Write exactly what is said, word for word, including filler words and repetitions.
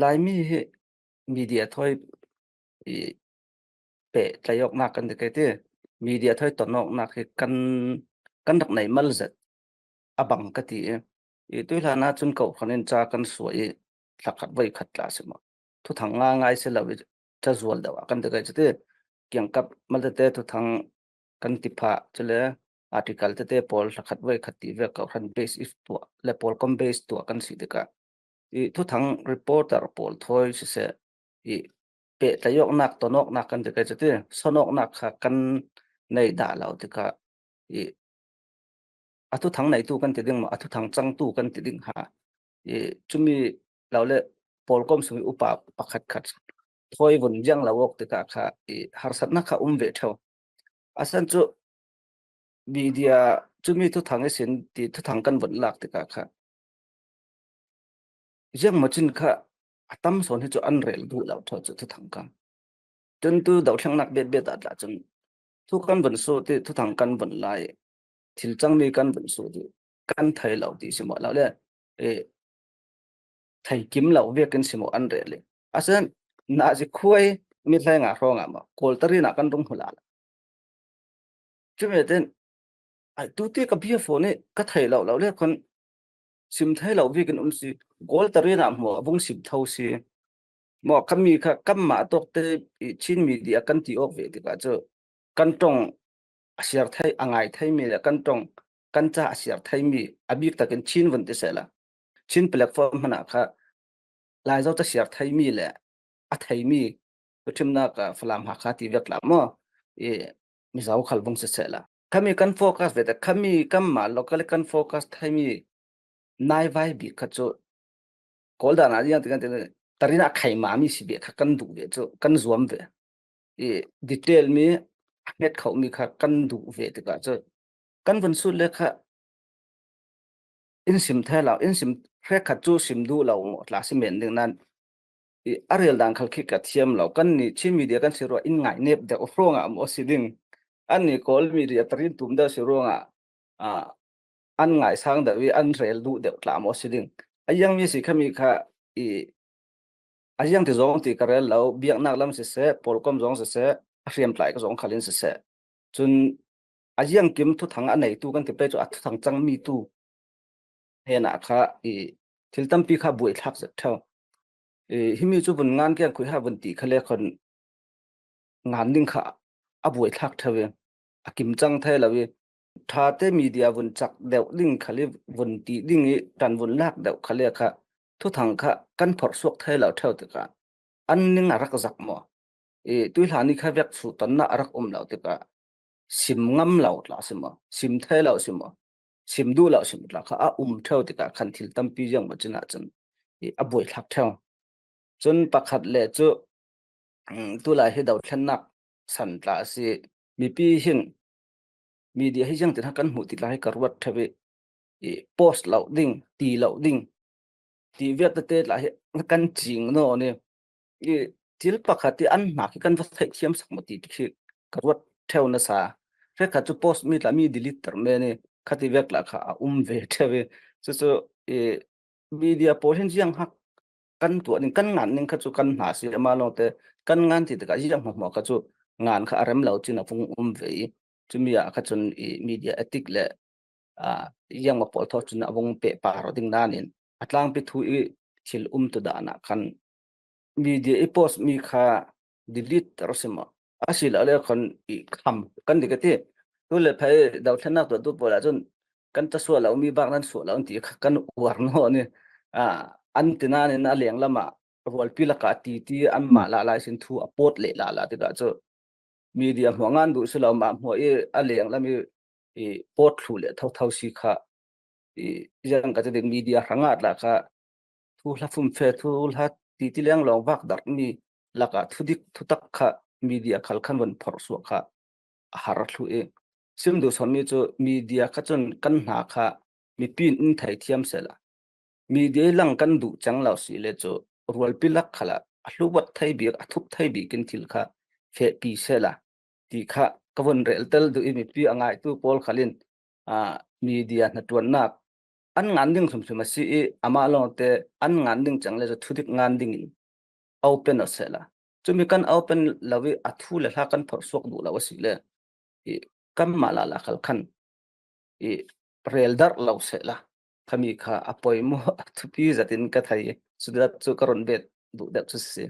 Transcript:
Laimi hi media thawi i peh tlaihawknak kan ti kei ti, media thawi tonawknak hi kan, kan rak nei mal zet a bang ka ti i, i tuihlan ah cun kohhran in ca kan suah i, thlakhat voikhat tla si maw, thuthang ngaingai si lo i, ca zual deuh ah kan ti kei cu ti, kiangkap mal tete thuthang kan ti phah, cule article tete pawl thlakhat voikhat ti vek kohhran base i tuah le pawlkom base tuah kan si tikah, i thuthang reporter pawl thawi siseh, i peh tlaihawknak, tonawknak kan ti kei cu ti, sonawknak kha kan nei dah lo tikah, i a thuthang neitu kan ti ding maw, a thuthang cangtu kan ti ding ha. I cumi lo le pawlkom sung i upa pakhatkhat thawi vun ziang lo awk tikah kha i harsatnak kha um ve ṭheu. A san cu media cumi thuthang i sin ti thuthang kan vun lak tikah kha ziangmacin kha a tam sawn hi cu an rel duh lo ṭheu cu thuthang kha. Cun tu dohthlennak betbet ah tla cun thu kan vun sut i thuthang kan vun lai, thil cangmi kan vun sut i kan thei lo ti si maw lo le, eh, thei kim lo vekin si maw an rel i. A san nazi khuai mi hleinga hrawngah maw, Kawl tarin ah kan rung hmu lala. Cumi tin, ai, tuti ka bia phone i ka thei lo lo le khon sim thei lo vekin um si, Kawl tarin ah maw a vung sim tho si. Maw, khami kha kanmah tawkte i Chin media kan ti awk ve tikah cu kan ṭong a siar thei, a ngai theimi le kan ṭong, kan ca a siar theimi a bik takin Chin vun ti sehla, Chin platform hmanah kha Laizo ca siar theimi le a theimi, biaṭhimnak ah Falam Hakha ti vek tla maw, i Mizo khal vung sisehla, khami kan focus ve te, khami kanmah local kan focus theimi naivai bik kha cu Kawl dan ah ziang ti kan ti, tarin ah khaimami si ve kha kan duh ve cu kan zuam ve. I detail mi a hnget khomi kha kan duh ve tikah cu kan vun sut le kha in sim thei lo, in sim, hrekkhat cu sim duh lo maw tla si men ding nan, i a rel dan khal khi ka thiam lo. Kannih Chin media kan si ruah in ngai nep deuh ruangah maw si ding, annih Kawl media tarin tum deuh si ruangah, a, an ngaisang deuh i an rel duh deuh tla maw si ding. A ziangmi si khami kha i a ziang ti zong ti ka rel lo, biaknak lam siseh, pawlkom zong siseh, a hriamtlai ka zong khalin siseh. Cun a ziangkim thuthang a neitu kan ti pei cu a thuthang cangmi tu hnenah kha i thil tampi kha buaithlak zet ṭheu. I himi cu vun ngan kiang khuiha vun ti kha le khon ngan ding kha a buaithlak ṭheu i a kim cang thei lo i, ṭhate media vun cak deuh ding khal i vun ti ding i ṭan vun lak deuh khal i kha thuthang kha kan phorh suak thei lo ṭheu tikah an ning a rak zak maw? I tuihlan i kha vek suhtonnak a rak um lo tikah sim ngam lo tla si maw, sim thei lo si maw, sim duh lo si maw tla kha a um ṭheu tikah khan thil tampi ziang maw cin ah cun i a buaithlak ṭheu. Cun pakhat le cu, um, tulai hi dothlennak san tla a si. Mipi hin media hi ziangtin ha kan hmuh ti tla hi ka ruat ṭheu i, i post lo ding, ti lo ding, ti viak tete tla hi kan cing nawn i, i thil pakhat i an hna khi kan va theihthiam sak maw ti khi ka ruat ṭheu nasa. Hrekkhat cu post mi tla mi delete ter men i, khati viak tla kha a um ve ṭheu i, cucu i media pawl hin ziang hak kan tuah ding, kan ngan ding kha cu kan hna si, amah lawngte kan ngan ti tikah ziang hmuahhmuah kha cu ngan kha a rem lo cin a vung um ve i, cumi ah kha cun i media ethic le, aa, ziang maw pawl thaw cun a vung pehpar ding nan in a tlangpi thu i thil um tu dan ah khan media i post mi kha delete ter si maw? A si lo le khon i kham kan ti ka ti. Tu le phei dothlennak tuahtu pawl ah cun kan casual lo mi bak nan suah lo an ti kha kan uar nawn i, aa, an ti nan in a lenglam ah rualpi lakah ti ti anmah lala i sin thu a pawt leh lala tikah cu media hmuah ngan duh si lo, mah hmuah i a lenglam i, i pawt thluh le thotho si kha, i ziang ka ti ding, media hrangah tla kha thuhla fumfe, thuhla titi lenglawng vakdarh mi lakah thudik thutak kha media khal khan von phorh suak kha a har thluh i, sim duh sawn mi cu media kha cun kan hna kha mipi in in thei thiam sehla, media i lang kan duh cang lo si le cu rualpi lak khalah a hluat thei bik, a thup thei bik in thil kha fehpi sehla ti kha ka von reltel duh i, mipi a ngaitu pawl khal in, aa, media hnaṭuannak an ngan ding hrimhrim a si i, amah lawngte an ngan ding ciang le cu thudik ngan dingin open aw sehla. Cumi kan open lo i a thu le hla kan phorh suak duh lo a si le, i kanmah lala khal khan i rel darh lo sehla. Khami kha a poimaw a thupi zatin ka thei i, cudat cu ka run bet duh deuh cu si.